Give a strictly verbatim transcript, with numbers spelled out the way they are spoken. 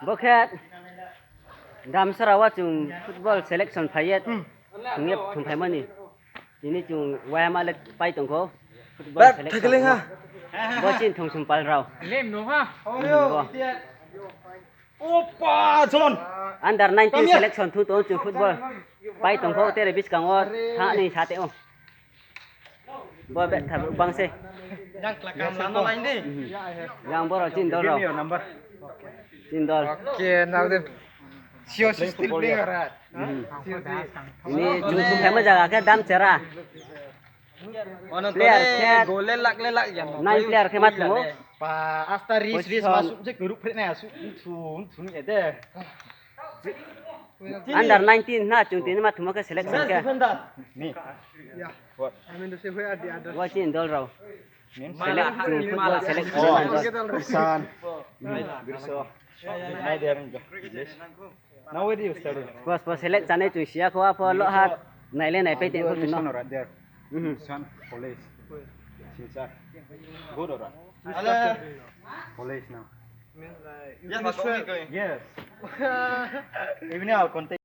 Bo khe Damsara wo chung football selection phai ye, thung ye thungphaimo ni. Tini chung waiha ma le pai tong kho. Football selection thakling ha. Bo chini Thungsum pal rao. Lem no ha. Bo. Opa, John. Under nineteen selection thu tong chung football. Pai tong kho tere buskang wo thanng ni sa te o. Bo betha brouh bang se. Yang kla kam lama lain di. Yang boro chini dol rao. Give me your number. Chini dol. Okay, now then. Sio si still playing, alright. Ni chung thungphaimo zaga khe Damsara. Player khe gol le lak le lak ya. Nine player khe ma thung ou. Pa, asta ris ris ma suk je kuruh phre na suk thu thu ni de. Under nineteen na chung tini ma thungmo khe selection khe. Ni. What? I mean to say, where are the others? Bo chini dol rao. Select, chung football select khe ma dol. Isan. Birso. Nai de ring jo. Now where do you study? Bos, bos, select chanai chung siya kho, apho lo ha. Nai le nai pai teng kho chung no. Right there. Isan college. Silchar. Good or? College now. Yes. Even our contact.